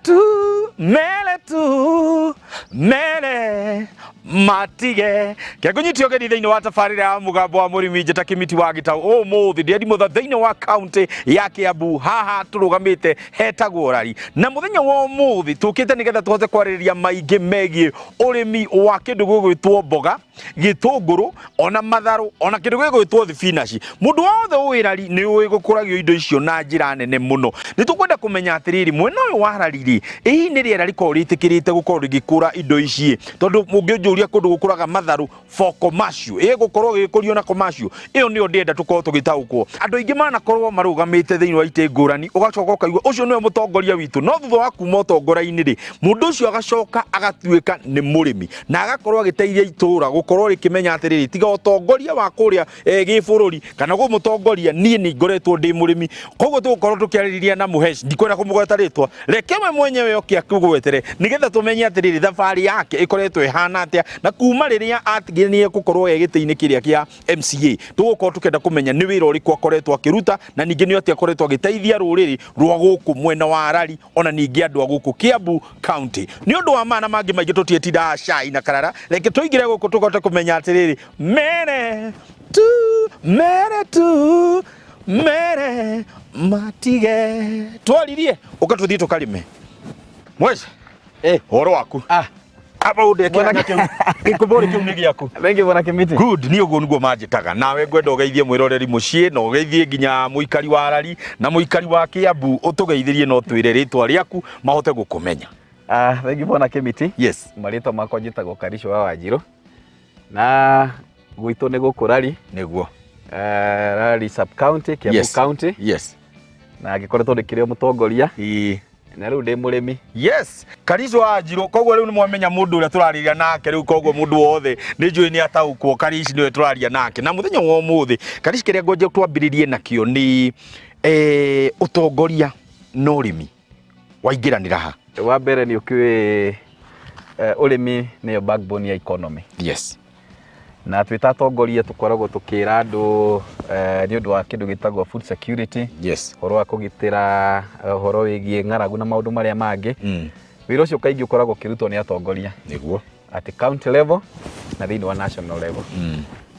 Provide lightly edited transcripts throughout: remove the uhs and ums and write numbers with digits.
Tu, mere tu, mere matige. Kĩngũnyitio ũgeni thĩinĩ wa tabarĩra ya Mũgambo wa Mũrĩmi, njĩta Kĩmiti wa Gĩtaũ. Ũmũthĩ ndĩ Ndimũtha thĩinĩ wa kaunti ya Kĩambu. Haha tũrũgamĩte hetagwo Rari, na mũthenya wa ũmũthĩ tũkĩte nĩgetha tũhote kwarĩrĩria maingĩ megiĩ ũrĩmi wa kĩndũ gĩgwĩtwo mboga, gĩtũngũrũ, ona matharũ, ona kĩndũ gĩgwĩtwo thibinaci. Mũndũ wothe ũĩ Rari nĩ ũĩ gũkũragio indo icio na njĩra nene mũno. Nĩ tũkwenda kũmenya atĩrĩrĩ, mwena ũyũ wa Rari rĩ, ĩ hihi nĩ rĩera rĩkoragwo rĩtĩkĩrĩte gũkorwo rĩgĩkũra indo ici? Tondũ mũngĩnjũria kũndũ gũkũraga matharũ for commercial, ĩ gũkorwo gĩgĩkũrio na commercial, ĩyo nĩyo ndĩrenda tũkorwo tũgĩtaũkwo. Andũ aingĩ manakorwo marũgamĩte thĩinĩ wa itĩ ngũrani, ũgacoka ũkaigua ũcio nĩwe mũtongoria witũ, no thutha wa kuma ũtongoria-inĩ rĩ, mũndũ ũcio agacoka agatuĩka nĩ mũrĩmi na agakorwo agĩteithia itũra gũkorwo rĩkĩmenya atĩrĩrĩ, tiga ũtongoria wa kũrĩa gĩbũrũri kana gũmũtongoria, niĩ nĩ ngoretwo ndĩ mũrĩmi. Koguo tũgũkorwo tũkĩarĩrĩria na Mũhesh, ndikwenda kũmũgweta rĩtwa, reke we mwenyewe oke akũgwetere nĩgetha tũmenye atĩrĩrĩ, thabarĩ yake ĩkoretwo ĩhana atĩa, na kuma rĩrĩa atigire gũkorwo e gĩtĩ-inĩ kĩrĩa kĩa MCA, tũgũkorwo tũkĩenda kũmenya nĩ wĩra ũrĩkũ akoretwo akĩruta, na ningĩ nĩ atĩa akoretwo agĩteithia rũrĩrĩ rwa gũkũ mwena wa Rari, ona ningĩ andũ a gũkũ Kiambu County. Nĩ ũndũ wa mana mangĩ maingĩ tũtiĩtindaga cai na karara, reke tũingĩre gũkũ tũhote kũmenya atĩrĩrĩ, mere tu, mere tu, mere matige. Twaririe ũka tũthiĩ tũkarĩme. Mwece, ũhoro waku? Ah. Aba ũndekera Bwana- kĩu gĩkũbũrĩ kĩu nĩ gĩaku. Thank you, Bwana Kimiti. Good, niĩ ũguo nĩguo manjĩtaga. Nawe ngwenda ũgeithie mwĩroreri mũciĩ na ũgeithie nginya mũikari wa Rari na mũikari wa Kiambu, ũtũgeithĩrie na ũtwĩre rĩtwa rĩaku mahote gũkũmenya. Ah, thank you, Bwana Kimiti. Yes. Marĩtwa makwa njĩtagwo Karisho wa Wanjirũ. Na gwitũ nĩ gũkũ Rari, Nĩguo. Rari sub county, Kiambu County. Na ngĩkoretwo ndĩkĩrĩ o mũtongoria na rĩu ndĩ mũrĩmi. Yes, Karico wa Njirũ. Koguo rĩu nĩ mwamenya mũndũ ũrĩa tũrarĩria nake rĩu, koguo mũndũ wothe nĩ njũĩ nĩ ataũkwo Karici nĩwe tũraria nake. Na mũthenya wa ũmũthĩ, Karici, kĩrĩa ngwenja twambĩrĩrie nakĩo nĩ ũtongoria na ũrĩmi waingĩranĩra ha? Wa mbere nĩ ũkĩũĩ ũrĩmi nĩyo backbone ya economy. Na twĩ ta atongoria tũkoragwo tũkĩra andũ nĩ ũndũ wa kĩndũ gĩtagwo food security, ũhoro wa kũgitĩra, ũhoro wĩgiĩ ng'aragu na maũndũ marĩa mangĩ. Wĩra ũcio kaingĩ ũkoragwo ũkĩrutwo nĩ atongoria at county level na thĩinĩ wa national level.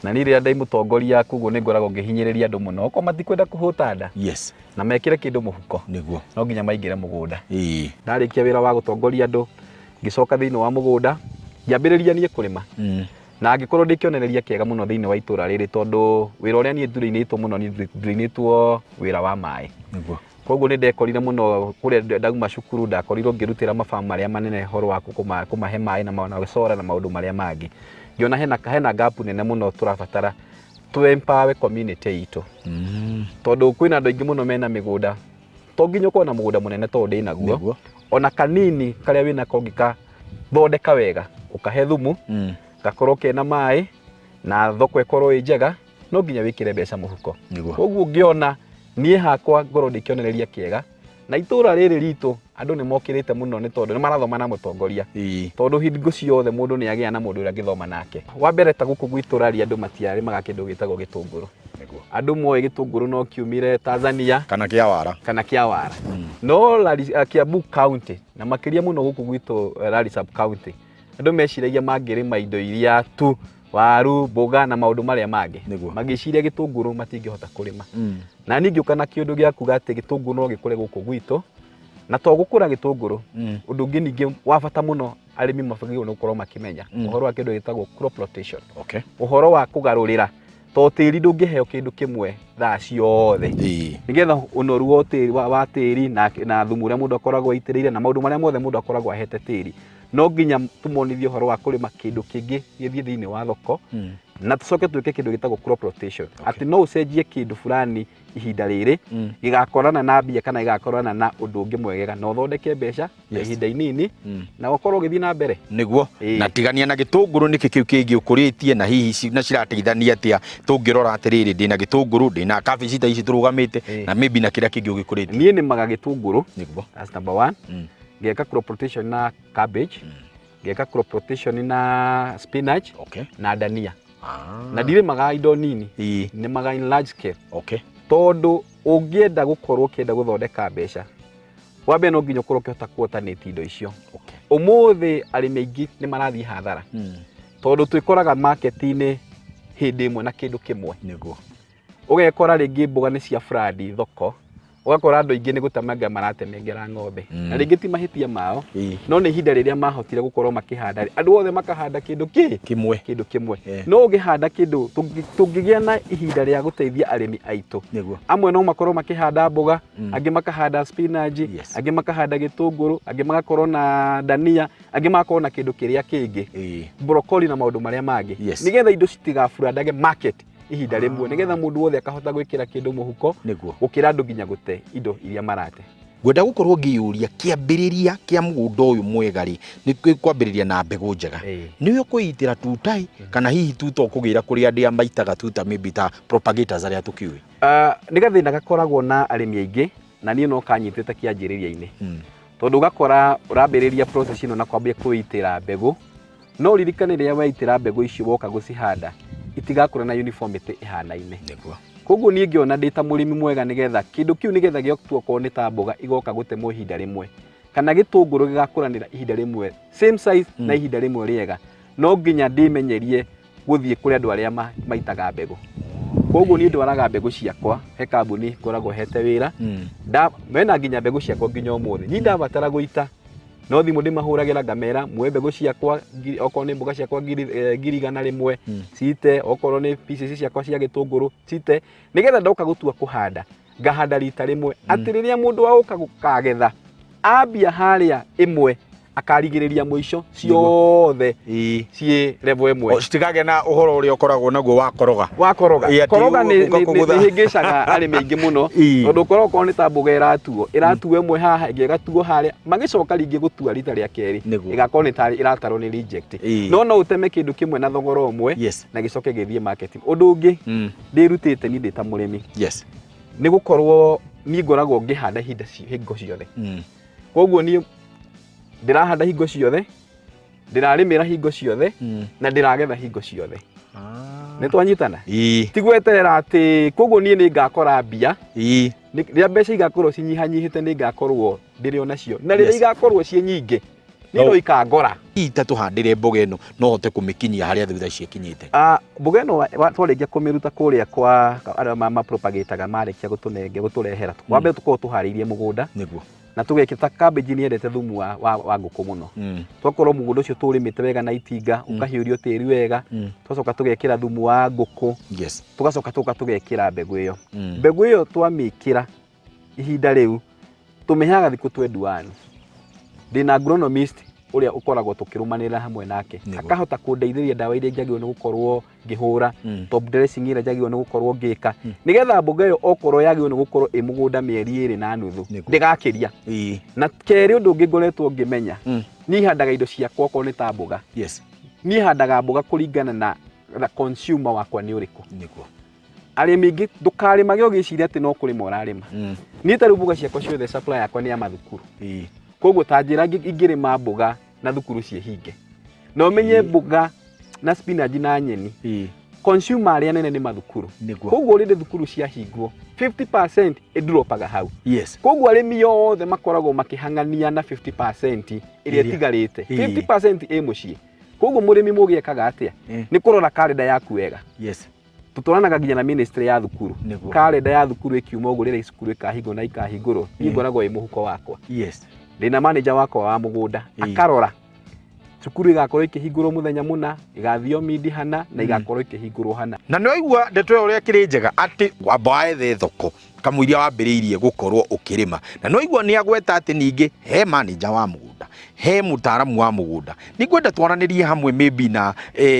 Na niĩ rĩrĩa ndĩ mũtongoria, koguo nĩ ngoragwo ngĩhinyĩrĩria andũ mũno, okorwo matikwenda kũhũta nda na mekĩre kĩndũ mũhuko, no nginya maingĩre mũgũnda. Ndarĩkia wĩra wa gũtongoria andũ, ngĩcoka thĩinĩ wa mũgũnda, ngĩambĩrĩria niĩ kũrĩma. Na ngĩkorwo ndĩ kĩonereria kĩega mũno thĩinĩ wa itũra rĩrĩ, tondũ wĩra ũrĩa niĩ ndurainĩtwo mũno, niĩ ndurainĩtwo wĩra wa maĩ. Koguo nĩ ndekorire mũno kũrĩa ndauma cukuru, ndakorirwo ngĩrutĩra mabamu marĩa manene ũhoro wa kũmahe maĩ na solar na maũndũ marĩa mangĩ. Ngĩona hena gap nene mũno tũrabatara tũ empower community itũ. Tondũ kwĩna andũ aingĩ mũno mena mĩgũnda. To nginya ũkorwo na mũgũnda mũnene tondũ ndĩnaguo. Ona kanini karĩa wĩnako ũngĩkathondeka wega, ũkahe thumu, gakorwo kena maĩ na thoko ĩkorwo ĩ njega, no nginya wĩkĩre mbeca mũhuko. Koguo ngĩona niĩ hakwa ngorwo ndĩ kĩonereria kĩega, na itũra rĩrĩ ritũ andũ nĩ mokĩrĩte mũno nĩ tondũ nĩ marathoma na mũtongoria. Tondũ hingo ciothe mũndũ nĩ agĩa na mũndũ ũrĩa angĩthoma nake. Wa mbere ta gũkũ gwitũ Rari andũ matiarĩmaga kĩndũ gĩtagwo gĩtũngũrũ. Andũ moĩ gĩtũngũrũ no kiumire Tanzania kana kĩa wara. Kana kĩa wara. No Rari, Kiambu County na makĩria mũno gũkũ gwitũ Rari sub county, andũ meciragia mangĩrĩma indo iria tu waru, mboga na maũndũ marĩa mangĩ. Magĩciria gĩtũngũrũ matingĩhota kũrĩma. Na niĩ ngĩũka na kĩũndũ gĩa kuga atĩ gĩtũngũrũ no gĩkũre gũkũ gwitũ, na to gũkũra gĩtũngũrũ, ũndũ ũngĩ ningĩ wa bata mũno arĩmi mabagĩrĩirwo nĩ gũkorwo makĩmenya ũhoro wa kĩndũ gĩtagwo crop rotation. Ũhoro wa kũgarũrĩra, to tĩri ndũngĩheo kĩndũ kĩmwe thaa ciothe. Nĩgetha ũnoru wa tĩri, wa tĩri na thumu ũrĩa mũndũ akoragwo aitĩrĩire na maũndũ marĩa mothe mũndũ akoragwo ahete tĩri, no nginya tũmonithie ũhoro wa kũrĩma kĩndũ kĩngĩ gĩthiĩ thĩinĩ wa thoko, na tũcoke twĩke kĩndũ gĩtagwo crop rotation. Atĩ no ũcenjie kĩndũ fulani ihinda rĩrĩ, gĩgakorana na mbia kana gĩgakorana na ũndũ ũngĩ mwegega, na ũthondeke mbeca na ihinda inini na ũkorwo ũgĩthiĩ na mbere. Na tigania na gĩtũngũrũ, nĩkĩ kĩu kĩngĩ ũkũrĩtie na hihi na cirateithania atĩa? Tũngĩrora atĩrĩrĩ, ndĩna gĩtũngũrũ, ndĩna kabici ta ici tũrũgamĩte, na maybe na kĩrĩa kĩngĩ ũgĩkũrĩtie. Niĩ nĩmaga gĩtũngũrũ. That's number one. Ngeka crop rotation na cabbage, ngeka crop rotation na spinach na dania. Na ndirĩmaga indo nini, nĩmaga in large scale. Tondũ ũngĩenda gũkorwo ũkĩenda gũthondeka mbeca, Wa mbere no nginya ũkorwo ũkĩhota kuotanĩti indo icio. Ũmũthĩ arĩmi aingĩ nĩ marathiĩ hathara tondũ twĩkoraga market-inĩ hĩndĩ ĩmwe na kĩndũ kĩmwe. Ũgekora rĩngĩ mboga nĩ cia flood thoko, ũgakora andũ aingĩ nĩ gũtemanga maratemengera ng'ombe. Na rĩngĩ ti mahĩtia mao, no nĩ ihinda rĩrĩa mahotire gũkorwo makĩhanda, andũ othe makahanda kĩndũ kĩ? Kĩmwe. Kĩndũ kĩmwe. No ũngĩhanda kĩndũ, tũngĩgĩa na ihinda rĩa gũteithia arĩmi aitũ. Amwe no makorwo makĩhanda mboga, angĩ makahanda spinach, angĩ makahanda gĩtũngũrũ, angĩ magakorwo na dania, angĩ magakorwo na kĩndũ kĩrĩa kĩngĩ. Broccoli na maũndũ marĩa mangĩ. Nĩgetha indo citigaburandage market ihinda rĩmwe, nĩgetha mũndũ wothe akahota gwĩkĩra kĩndũ mũhuko, gũkĩra andũ nginya gũte indo iria marate. Ngwenda gũkorwo ngĩyũria kĩambĩrĩria kĩa mũgũnda ũyũ mwega rĩ, nĩ kwambĩrĩria na mbegũ njega. Nĩwe ũkwĩitĩra tuta ĩ, kana hihi tuta ũkũgĩra kũrĩ arĩa maitaga tuta maybe ta propagators arĩa tũkĩũĩ? Nĩ gathĩna gakoragwo na arĩmi aingĩ, na niĩ no kanyitĩte kĩanjĩrĩria-inĩ. Tondũ ũgakora ũrambĩrĩria process ĩno na kwambia kwĩitĩra mbegũ, no ũririkane rĩrĩa weitĩra mbegũ icio woka gũcihanda, itigakũra na uniformity ĩhanaine. Koguo niĩ ngĩona ndĩ ta mũrĩmi mwega, nĩgetha kĩndũ kĩu nĩgetha gĩotua okorwo nĩ ta mboga igoka gũtemwo ihinda rĩmwe, kana gĩtũngũrũ gĩgakũranĩra ihinda rĩmwe same size na ihinda rĩmwe rĩega, no nginya ndĩmenyerie gũthiĩ kũrĩ andũ arĩa maitaga mbegũ. Koguo niĩ ndwaraga mbegũ ciakwa he kambuni ngoragwo hete wĩra, mena nginya mbegũ ciakwa nginya ũmũthĩ. Niĩ ndabatara gũita no thimũ ndĩmahũragĩra ngamera muoe mbegũ ciakwa, okorwo nĩ mboga ciakwa 100,000 cite, okorwo nĩ pieces ciakwa cia gĩtũngũrũ cite, nĩgetha ndoka gũtua kũhanda ngahanda rita rĩmwe. Atĩ rĩrĩa mũndũ wa gũka gũkagetha ambia harĩa ĩmwe akarigĩrĩria mũico ciothe ciĩ level ĩmwe. Citikagĩa na ũhoro ũrĩa ũkoragwo naguo wa koroga. Wa koroga. Koroga nĩ hĩngĩcaga arĩmi aingĩ mũno, tondũ ũkorwo okorwo nĩ ta mboga ĩratuo, ĩratuo ĩmwe haha, ĩngĩ ĩgatuo harĩa, magĩcoka rĩngĩ gũtua rita rĩa kerĩ, ĩgakorwo nĩ ta ĩratarwo nĩ reject. No no ũteme kĩndũ kĩmwe na thogora ũmwe na gĩcoke gĩthiĩ market. Ũndũ ũngĩ ndĩrutĩte niĩ ndĩ ta mũrĩmi nĩ gũkorwo niĩ ngoragwo ngĩhanda ihinda hingo ciothe. Koguo niĩ ndĩrahanda hingo ciothe, ndĩrarĩmĩra hingo ciothe, na ndĩragetha hingo ciothe. Nĩ twanyitana? Ti gweterera atĩ koguo niĩ nĩ ngakora mbia. Rĩrĩa mbeca igakorwo cinyihanyihĩte nĩ ngakorwo ndĩrĩ o nacio, na rĩrĩa igakorwo ciĩ nyingĩ niĩ no ikangora. Hihi ta tũhandĩre mboga ĩno no hote kũmĩkinyia harĩa thutha ici ĩkinyĩte? Mboga ĩno twarĩkia kũmĩruta kũrĩa kwa arĩa mapropagataga, marĩkia gũtũrehera, wa mbere tũkoragwo tũharĩirie mũgũnda. Na tũgekĩra ta cabbage nĩ yendete thumu wa ngũkũ mũno. Twakorwo mũgũnda ũcio tũũrĩmĩte wega na itinga, ũkahiũrio tĩri wega, twacoka tũgekĩra thumu wa ngũkũ, tũgacoka tũka tũgekĩra mbegũ ĩyo. Mbegũ ĩyo twamĩkĩra ihinda rĩu tũmĩheaga thikũ 21. Ndĩna agronomist ũrĩa ũkoragwo tũkĩrũmanĩrĩra hamwe nake, akahota kũndeithĩrĩria ndawa iria njagĩrĩirwo nĩ gũkorwo ngĩhũra, top dressing ĩrĩa njagĩrĩirwo nĩ gũkorwo ngĩka, nĩgetha mboga ĩyo okorwo yagĩrĩirwo nĩ gũkorwo ĩ mũgũnda mĩeri 2.5, ndĩgakĩria. Na kerĩ, ũndũ ũngĩ ngoretwo ngĩmenya, niĩ handaga indo ciakwa okorwo nĩ ta mboga, niĩ handaga mboga kũringana na consumer wakwa nĩ ũrĩkũ. Arĩmi aingĩ ndũkarĩmage ũgĩciria atĩ no kũrĩma ũrarĩma. Niĩ ta rĩu mboga ciakwa ciothe supply yakwa nĩ ya mathukuru. Koguo ta njĩra ingĩrĩma mboga na thukuru ciĩhinge, na ũmenye mboga na spinach na nyeni, consumer arĩa nene nĩ mathukuru. Koguo rĩrĩ thukuru ciahingwo 50% ĩndropaga hau. Koguo arĩmi othe makoragwo makĩhang'ania na 50% ĩrĩa ĩtigarĩte. 50% ĩ mũciĩ. Koguo mũrĩmi mũgĩ ekaga atĩa? Nĩ kũrora kalenda yaku wega. Tũtwaranaga nginya na ministry ya thukuru. Kalenda ya thukuru ĩkiuma ũguo rĩrĩa cukuru ĩkahingwo na ikahingũrwo, niĩ ngoragwo ĩ mũhuko wakwa. Ndĩna manager wakwa wa mũgũnda, akarora cukuru ĩgakorwo ĩkĩhingũrwo mũthenya mũna, ĩgathio mindi hana, na ĩgakorwo ĩkĩhingũrwo hana. Na nĩ waigua ndeto ĩyo ũrĩa ĩkĩrĩ njega atĩ wamba wethe thoko kamũiria wambĩrĩirie gũkorwo ũkĩrĩma. Na nĩ waigua nĩ agweta atĩ ningĩ he manager wa mũgũnda, he mũtaaramu wa mũgũnda. Nĩ ngwenda twaranĩrie hamwe maybe na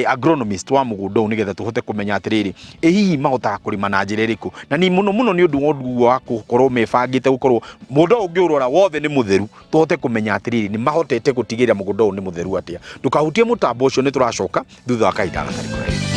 agronomist wa mũgũnda ũyũ nĩgetha tũhote kũmenya atĩrĩrĩ, ĩ hihi mahotaga kũrĩma na njĩra ĩrĩkũ. Na ni mũno mũno nĩ ũndũ wa ũndũ wa gũkorwo mebangĩte gũkorwo mũgũnda ũyũ ũngĩũrora wothe nĩ mũtheru, tũhote kũmenya atĩrĩrĩ nĩ mahotete gũtigĩrĩra mũgũnda ũyũ nĩ mũtheru atĩa. Ndũkahutie mũtambo ũcio, nĩ tũracoka thutha wa kahinda gatarĩ kũraihu.